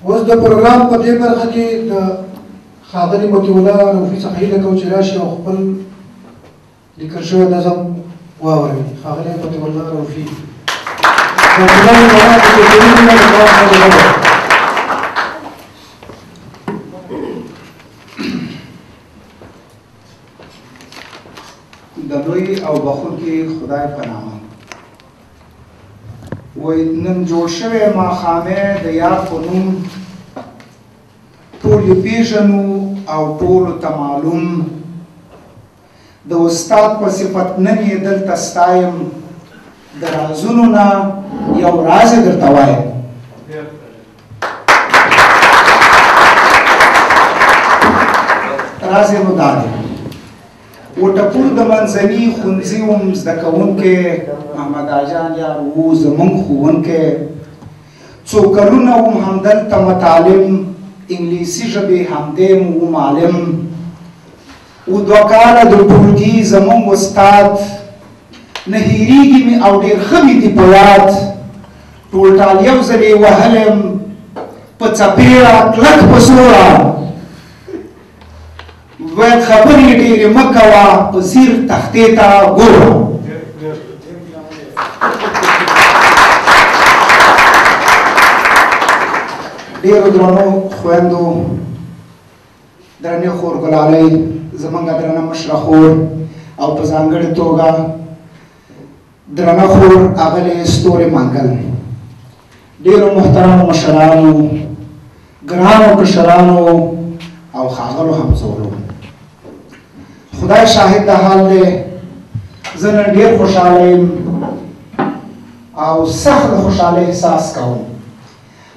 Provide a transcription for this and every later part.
اوس د پروګرام په دې برخه کې د ښاغلي مطیع الله رؤفي څخه هیله کوو چې راشي او خپل لیکل شوی نظم واوروي. ښاغلی مطیع الله رؤفي د کونړ ولایت د کلتوري مینه. د لوی او بخښونکي خدای په نامه. وای نن جوړ شوی ماښامی د یار په نوم، ټول یې پېژنو او ټولو ته معلوم. د استاد په صفت نن یې دلته ستایم، د رازونو نه یو راز یې درته وایم. راز یې نو دا دی، وټپور د منځني ښوونځي وم زده کوونکی، محمد اجان یار و زمونږ ښوونکی. څو کلونه وم همدلته متعلم، انګلیسي ژبې همدی مو و معلم. و دوه کاله د ټولګي زمونږ استاد، نه هېرېږي مې او ډېر ښه مې دي په یاد. ټولټال یو ځل یې وهلم په څپېړه کلک په زوره، باید خبرې ډېرې مه کوه په ځیر تختې ته ګوره. ډېرو درنو خویندو، درنې خور ګلالۍ، زمونږ درنه مشره خور او په ځانګړې توګه درنه خور اغلې ستورې منګل، ډېرو محترمو مشرانو، ګرانو کشرانو او ښاغلو همزولو، خدای شاهد د حال دی، زه نن ډېر خوشحاله یم او سخت د خوشحالۍ احساس کوم.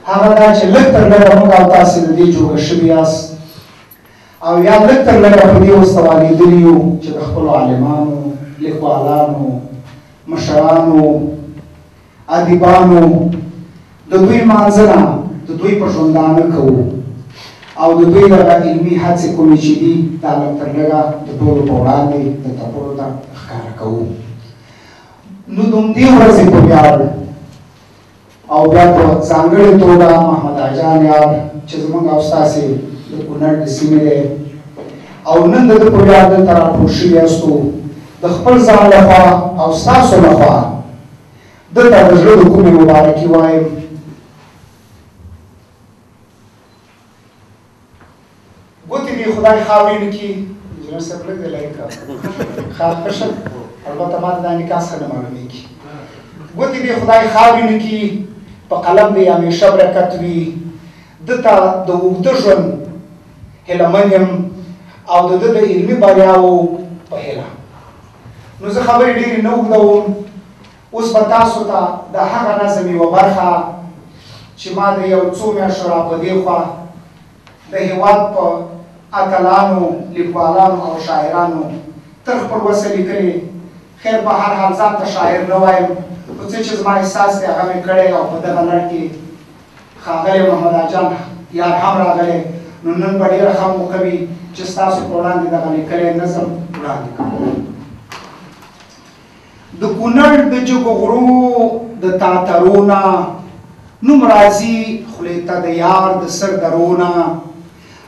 هغه دا چې لږ تر لږه موږ او تاسې د دې جوړه شوي یاست او یا لږ تر لږه په دې اوس توانېدلي یو چې د خپلو عالمانو، لیکوالانو، مشرانو، ادیبانو د دوی لمانځنه د دوی په ژوندانه کوو او د دوی دغه علمي هڅې کومې چې دي دا لږ تر لږه د ټولو په وړاندې دلته ټولو ته ښکاره کوو. نو د همدې ورځې په ویاړ او بیا په ځانګړې توګه محمد اجان یار چې زموږ او ستاسې د کونړ د سیمې دی او نن د ده په ویاړ دلته راټول شوي یاستو، د خپل ځان لخوا او ستاسو لخوا ده ته د زړه د کومې مبارکي وایم. ګوتې دې خدای خاورې نه کړي. انجینر صاحب لږ دی لایق ښه شه، البته ما ته دا انعکاس ښه نه معلومېږي. ګوتې دې خدای خاورې نه کړي، په قلم دې همیشه برکت وي. ده ته د اوږده ژوند هیله من یم او د ده د علمي بریاوو په هیله. نو زه خبرې ډېرې نه اوږدوم. اوس به تاسو ته د هغه نظم یوه برخه چې ما د یو څو میاشتو را په دې خوا د هېواد په اتلانو، لیکوالانو او شاعرانو تر خپل وسه لیکلې. خیر په هر حال ځان ته شاعر نه وایم، خو څه چې زما احساس دی هغه مې کړی او په دغه لړ کې ښاغلی محمد اجان یار هم راغلی. نو نن به ډېره ښه موقع وي چې ستاسو په وړاندې دغه لیکلی نظم وړاندې کړم. د کونړ د جګو غرو د تاترو نه نوم راځي خولې ته د یار د سر درو نه،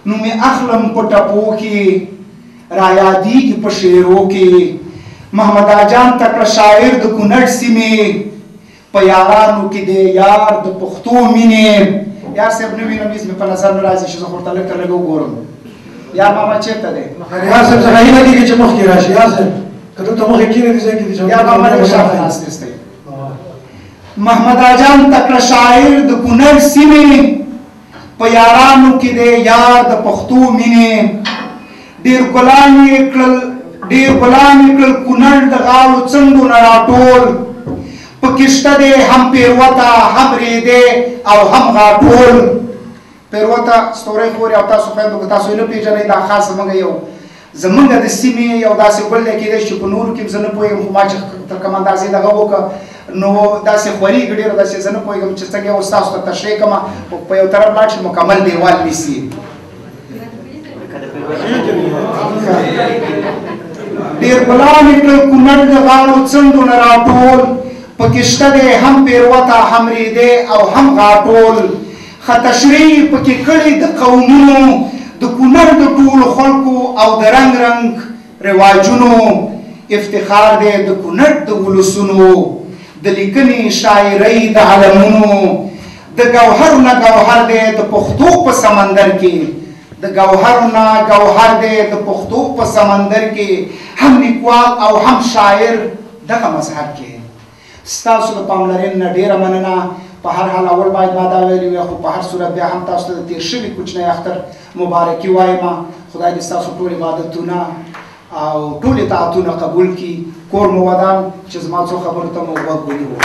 نوم یې اخلم په ټپو کې رایادېږي په شعرو کې. محمد اجان تکړه شاعر د کونړ سیمې، په یارانو کې دی یار د پښتو مینې. یار صاحب نه وینم، هېڅ مې په نظر نه راځي چې زه خو ورته لږ تر لږه وګورم. یار ماما چېرته دی؟ یار صاحب څخه هیله کېږي چې مخکې راشي. یار صاحب که دلته مخکې کښېني دې ځای کې دي. یار ماما لږ شاته ناست دی. محمد اجان تکړه شاعر د کونړ سیمې، په یارانو کې دی یار د پښتو مینې. ډېر ګلان یې کړل، ډېر ګلان یې کړل کونړ د غاړو څنډو نه راټول. پکې شته دی هم پیروته، هم ریدی او هم غاټول. پیروته ستورۍ خورې او تاسو خویندو که تاسو یې نه پېژنئ، دا خاص زموږ یو زموږ د سیمې یو داسې ګل دی، کېدای شي چې په نورو کې هم زه نه پوهېږم، خو ما چې تر کوم اندازې دغه وکړه نو داسې خورېږي ډېره، داسې زه نه پوهېږم چې څنګه اوس تاسو ته تشریح کړم، خو په یو طرف لاړ شي مکمل دیوال نیسي. ډېر ګلان یې کړل کونړ د غاړو څنډو نه راټول. پکې شته دی هم پیروته، هم ریدی او هم غاټول. ښه تشریح پکې کړې د قومونو، د کونړ د ټولو خلکو او د رنګ رنګ رواجونو. افتخار دی د کونړ د ولسونو، د لیکنې شاعرۍ د علمونو. د ګوهر نه ګوهر دی د پښتو په سمندر کې، د ګوهر نه ګوهر دی د پښتو په سمندر کې، هم لیکوال او هم شاعر دغه مذهب کې. ستاسو د پاملرنې نه ډېره مننه. په هر حال اول باید ما دا ویلي وای، خو په هر صورت بیا هم تاسو ته د تېر شوي کوچنی اختر مبارکي وایم. خدای دې ستاسو ټول عبادتونه او ټول اطاعتونه قبول کړي. کور مو ودان چې زما څو خبرو ته مو غوږ ونیو.